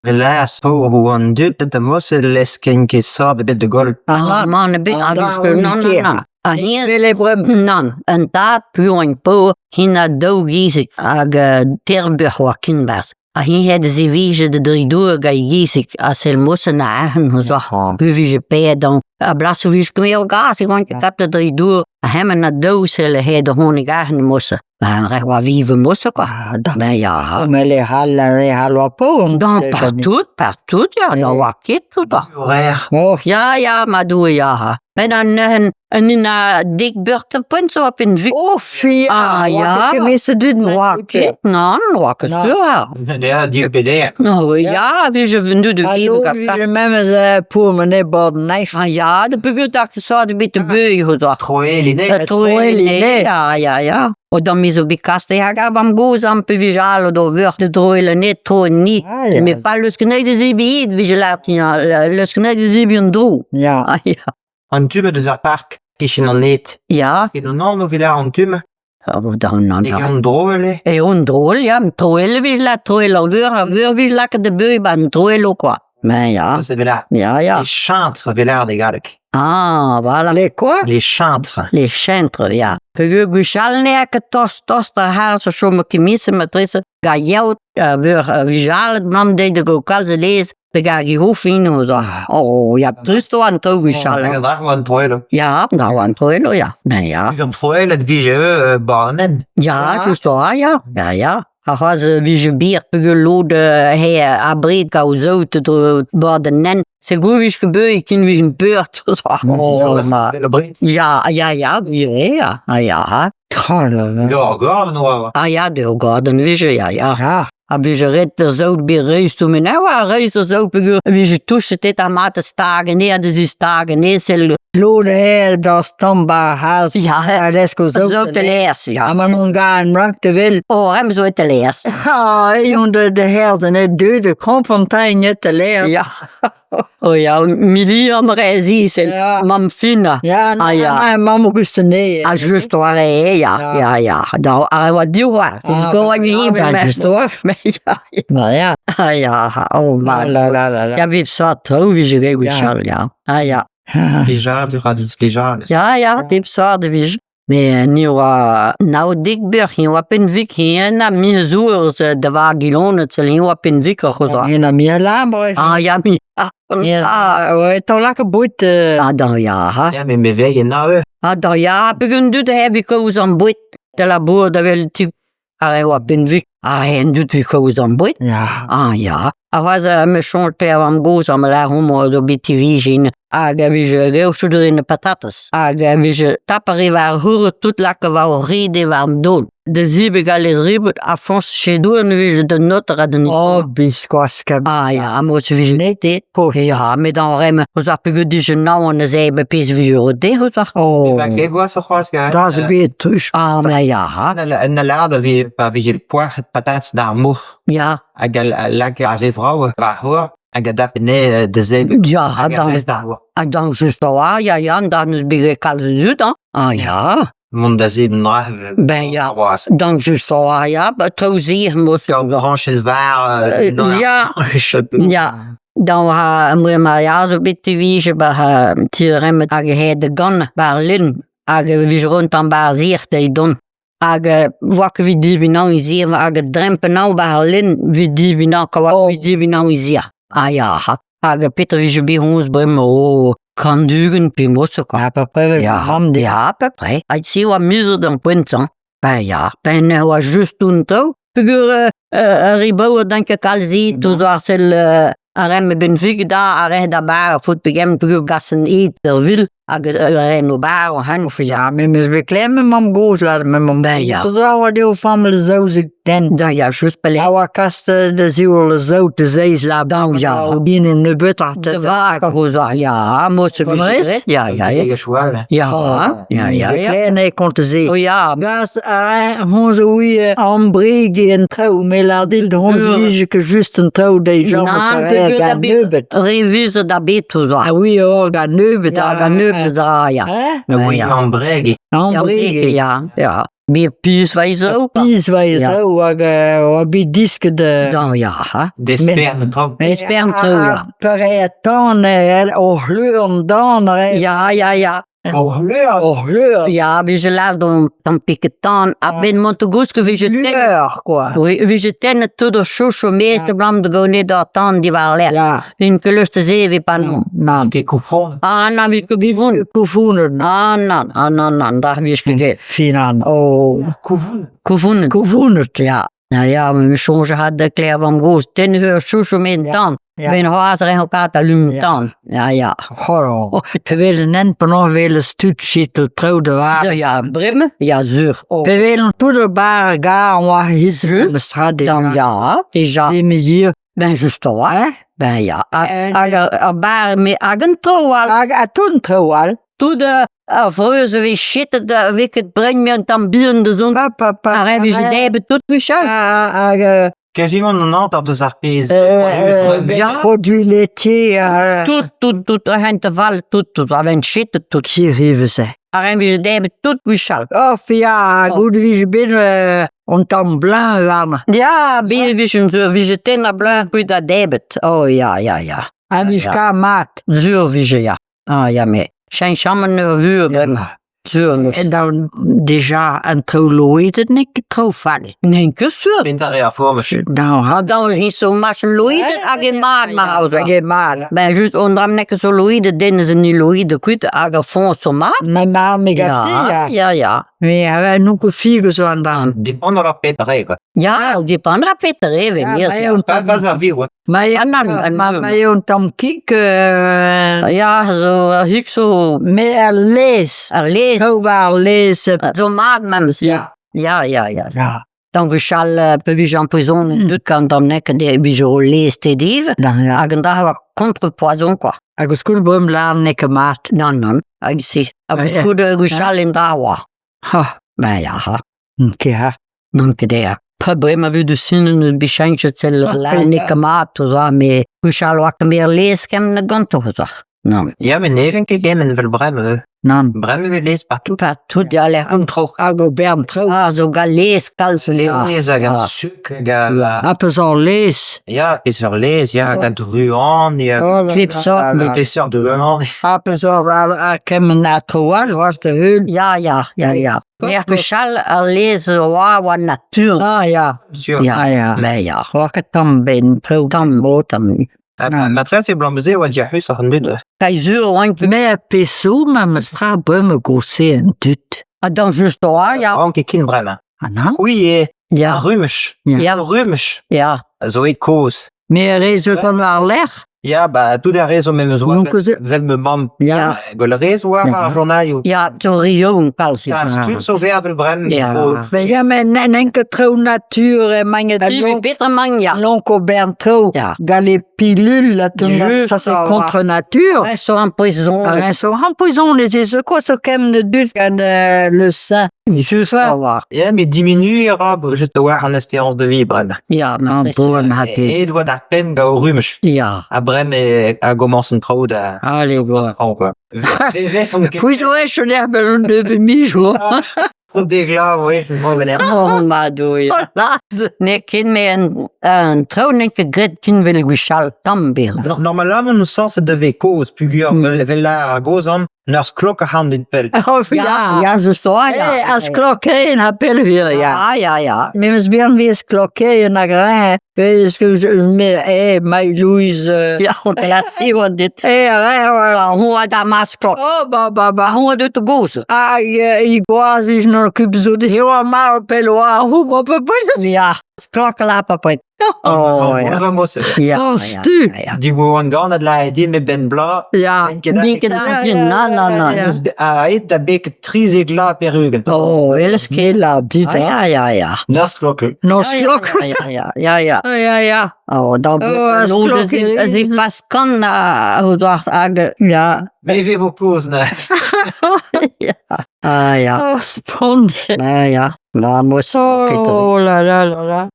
Relax o an dud da morse lesken ket sort ebet da goll. Ah, mann ebet, An a da vije nann, nann, nann. Ha hennezh, Pele bremañ. nann, un tad puan paour, hen a daou gezeg hag teir buoc'h oa ken 'barzh. Ha hi he deus divijet da dreiñ dour gant e gezeg ha sell morse na arc'hant o doa. Pe vije paeet dañ. A-blasoù 'vije ket o gas e oant ket kap da dreiñ dour. Ha hemañ a daou sell he da c'hounit arc'hant morse. Ben ret oa vive morse kwa. Ben ya. Mais les halles, les halles oa paour. Dans partout, partout, ya, ne oa ket tout. Horaire. Oh, Ya, ya, ma doue, ya. Ben an neuzen, un un a dek beurte poent zo a-benn vu. oh fi, Ah, ya. Ket dud Oa ket, nann, oa ket Non. sur. ha. Ya, div peder. Oh, ya, vije vendu de Allo, vivre vije memes pour mener bord neich. Ah ya, de peogwir da sort bet de beuil ho doa. Troeline. Troeline, ya, ya, ya. O da me zo bet kastet hag a vamm gozh am pe vije all o do veur de droelene tro ni. Ah, ya. Me pa leus ket da zebriñ vije lâret leus ket da zebriñ an dro. Ya. Ah ya. An tu deus ar park, kichen an ed. Ya. Ket an anv evit an tu Ah, bon, da an N'eo ket an droell eo? E on drôle, ya, troell vije la troell ar veur, ar veur vije lakaet da beuiñ ba an troello quoi. Ben ya, C'est là. ya, ya. Les chantres velar de galleg. Ah, voilà. Les quoi? Les chantres. Les chantres, ya. Peogwir gwechall n'eo ket tost tost ar c'harr a chom kemisse matrese ga yaout a veur vije mamm dezhi da gaout kalz a laezh pe gar he hof eno zo. Oh, ya, trist oa an traoù gwechall. Hag an oa an troello. Ya, da oa an troello, ya. Ben ya. An troellet vije eu barnen. Ya, just oa, ya. Ya, ya. Ha c'hoazh vije bir peogwir lod he abred kaout saout dre bord an hent. Se gouvij ket beuz ken vije peurt. Oh, ma. Ya, ya, ya, vije, ya. Ah, ya. Gor, gor, oa. Ah ya, deo gordon vije, ya, ya. Ya. Ha vije ret ur saout bet reuz to men oa reuz ur saout peogwir vije touchet et ar mat a stag anezhe ha da zistag anezhe sell Lod eo da stamm ba c'hazh. Ya. A lesk o saout saout. laezh, ya. Ha ma n'on gant rak te vel. Oh, rem zo et laezh. Ah, on de de herzen e deuet e kompantain et laezh. Ya. Oh ya, milion rezi, Ya. mamm fin. Ya, Ah, ya. ah, mamm Augustine. Ah, just war eo, ya, Ya. ya, ya. Da, ar oa div war. Ah, Go a ah, ben, just war. Ya, Ma ya. ah, ya, oh, ma. La la la la. Ya, bep sort traoù vije graet gwechall, ya. Ah, ya. Plijadur ha displijadur. Ya, ya, bep sort e vije. Met ni oa nav dek buoc'h, ni oa penvik, hen ha me zo eus da Vargiloned, ni oa penvikoc'h eus a. En a mi a labour. Ah ya, mi. Ah, Ah, ouais, t'en lak boued. ah da ya, ha. Ya, met meveien na eo. Ah da ya, pegen dud e vi kaoz an boued. Da labour da wel tu. Ar e oa benvik. Ah, en dud vi kaoz an boued. Ya. Ah ya. Ha c'hoazh me soñj pe an gozh am lâr homañ zo bet tivijin hag a vije gaout en patatez. Hag a vije tap a re war c'hour tout lak war o rede war an daol. Da zibeg al lezribot a foñs chedour ne vije da noter ha da Oh, biskoazh ket. Ah ya, mo se vije net Ya, met an rem eus ar peogwir dije naon neuze be pezh vije ret dezho eus ar. Oh. Ba ket gwazh c'hoazh gant. Da zo bet truch. Ah, mais ya, ha. Na lâr da vi pa vije poac'het patatez d'ar moc'h Ya, hag a lak ar re vrav war c'hour hag a dap enne da zebriñ. ya, Hag dan, ar rest d'ar moc'h. ha dan just a-walc'h, ya, ya, dan eus bet kalz dud, hein. Ah ya, Mont da zebriñ dra. Ben ya. C'hoazh. dan just a-walc'h, ya, ba traoù-se, mo Ur brañchez var. Ya. Ya, da oa ma ya zo bet tivije ba ti remet hag he da gan ba ar lin hag e vije ront an bar zir da don. Hag oa ket evit dibinañ e zir hag drempenañ ba ar lin evit dibinañ ka oa evit dibinañ e zir. Ah ya, hag petra vije bet honnezh bremañ oh 120 pe mosse quoi. À peu près, Ya, ya, à peu près. Hag se oa muioc'h d'an poent-se. Ben ya, ben e oa just un taol. Peogwir ar re baour 'dant ket kalz ed, to zo ar sell ar re benveg da, ar re da bar, faot pegement peogwir gasen ed er vil hag ar re en o bar o henn. Ya, me 'meus bet klevet ma mamm-gozh lâret ma mamm Ben ya. Zo a oa dezho familh zaouzek den. Da ya, just peleh. A oa kas da ziwall a zaout da zeiz la Dan ya. Din un nebeutoc'h Da vak a ya, mo se Brest? vije Ya, ya, ya. Ya, ya, ya, ya. Klevet eo kont se. Oh ya, Gas a hon zo oui ambreg en traoù, me lâr dit hon vije ket just an traoù dezhi james Nann, a re peogwir da gant bet- nebeut. re vuz da bet zo. Ah oui, oh, gant nebeut. Ya, gant nebeut dra, ya. Hein? Na Ya. oui, ambreg. Ambreg. Ya, ya. Bir pizh war he zro. Pizh war he Ja. zro hag oa bet disket Dan ya ha. D'espern traoù. Espern traoù, ya. Pare tan o c'hleur an dan a rae. Ya, ya, ya. O c'hleur O c'hleur. Ya, vije lâret an tamm piket tan. A-benn mont da gousket vije tennet. Lueur quoi. Oui, vije tennet tout ar chouchoù maez Ja. da blam da gaout ar tan diwar-lerc'h. Ya. Vin ket lust da zeviñ pa non. Nann. Ket koufon. Ah nann, vit ket bivon. Koufouned. Ah nann, ah nann, nann, da vije ket graet. Finan. Oh, Koufoun. koufouned. Koufouned. Ja. Ja, ja, me soñj a had da klev am gozh. Tenn ur chouchoù met Ja. tan. Ja. Ben c'hoazh a ren alum Ja. tan. Ja, ja. C'horro. Pe welen ent penaos wele stud chitel traoù da war. Ja, bremañ? Ja, sur. Oh. Pe welen tout ar bar gar oa hizru. Mestrad Dan ja, deja. Demezier. Ben just a-walc'h. Ben ja. En- Hag ar bar me hag an traoù all. Hag a tout traoù all. Tout ar vreuz a vez chetet a vez ket brein me an tamm bihan da zont. Pa, pa, pa. Ar re vije debret tout gwechall. Hag Quasiment an hanter deus ar pezh. Ja. Produits laitiers. Tout, tout, tout, ar hent val, tout, tout, a vent chetet tout. Kirivese. Ar re vije debret tout gwechall. Oh, fia, Oh. gout vije bet on tamm blanc warna. Ja, bir vije sur vije ten a bleu kuit a debret. Oh ja, ja, ja. Ha vije Ja. ka mat. Sur vije, ja. Ah ja, me. Schein chammen ur vur bremañ. Sur neus. En dan deja an traoù loedet n'eo ket traoù fall. N'en ket sur. Bent ar re ar fourmaj. Dan Ha dan hin zo machen loidet hag e mat ma haus. Hag e mat. Ben just on dram nekke zo loidet den ze ni loidet kuit hag ar fond zo mat. Ma ma me gafte, Ja, ya. ja, ja. Me a n'on ket figo zo an dan. Depend ar pet re, quoi. Ja, die pan peter even. Ja, Ja, ma ja. eo un Pas tamm- pas ar viv. ma eo Ah, nan, an ma ma- eo un tamm kik Ja, zo hik zo me ar lez. ar le Traoù war ar lez. zo mat memes. Ja. Ja, ja, ja. Ja. Dan gwechall pe vije an prison dut gant an nekke de vije o lez te div. Dan ja. Hag an da war contrepoison quoi. Hag eus koul breum lar n'eo ket mat. Nan, nan. Hag se. Hag Ja, ja. skoud gwechall en da oa. Ha, Ben ja, ha. ket ha. Non ket eo. Pa bremañ vu de sinnen eus bichañchet sel la Ja. nekke mat o zo, me gwechall oa ket mer lez kem na ganto o zo. Non. Ya, met neven ket gemen vel bremañ. Nan. Bremañ vez lez partout. Pa tout ya lec'h. An tro. Hag o bern traoù. Ah, zo ga lez kalz. Ah. Lez hag ar Ah. suk hag ar... Ha peus ar lez. Ya, peseurt lez, ya, hag an druan, ya, Pep sort, Ah, peseurt druan. Ha peus ar a kement a traoù all, oas da heul. Ja, ja, ja, ja. Mer gwechall ar lez oa oa natur. Ah, ya. Sur. Ja. Ah, ya. Ben ja. Oa ket tamm ben traoù. Tamm bo, tamm. Ah, Matresse e blanc oa diac'hus ar an dud. Kai zur oan Me a peso ma meus tra breum a gose an dud. Ah, dan just oa, ja. Ran ket kin bremañ. Ah, nan? C'hwi eo, Ja, ar rumech. Ja. Ja. Ar rumech. ja. A zo eo kozh. Me a rez zo tan war lec'h. Ya, ba, tout ar rez zo memes oa. Non ket- Vel me mamm. Ja. Gol rez oa Ja. war ar journaioù. Ja, to rioun kalz. Ja, stud zo ver vel bremañ. Ja. O- Ve ja, men en enke traoù natur e mange Ibe petra mang, ja. Lonk o bern traoù. Ja. Gant les pilules, là, tout Juste ça c'est a contre nature. Ouais, so an prison. Ah, so an prison, les zo quoi so kem de dud gant le sein. Just a oa. Ya, mais diminu ra, just oa an espérance de vie bremañ. Ja, An ma boan ha te. E doa d'ar penn ga o rumech. Ja. A brem e a gomañs an traoù da... Allez, voilà. Traoù, quoi. Ve vef an ket C'hwi zo ech an er ben un nebeud mijour. degla, ouais, je m'en venais. Oh, ma doue. Ne ket me an, an traoù n'eo ket graet kin vel gwechall tamm ber. Normalement, nous sens de ve koz, pugur, vel la ar goz an, n'eur sklok a c'han din pell. Oh, Ja, ja, just oa, ja. Eh, as klokken ha pell ja. Ja, ja, ja. Me meus bihan vez klokken hag re, pe skeus me eh, mai Louise. Ja, on la oa dit. Eh, re, A hoa da mas klok. Oh, ba, ba, ba. A hoa deut goz. Ah, i gwaz vij n'on kup zo de heo mar pell oa, hou, ma pe pe. Ja, sklok la papet. Oh, ja. Ja, Oh, ja, stu. Ja, ja. Di wo an gant ad la e din me ben bla. Ja. Din ket Ja, ja, na, na, na. ja. A eit da bek trizeg la perugen. Oh, elles ket. La dit, Ja, ja, ja. N'eur sklok. Nos Ja, klok. Ja, ja, ja, ja. Ja, ja. Oh, dan Oh, as oh, klok ez ik pas kan na hoe dacht ag. Ja. Me ve vo koz, ne. Ja. Ah ja. Oh, spond. Ah ja. Na muss Oh là là là là.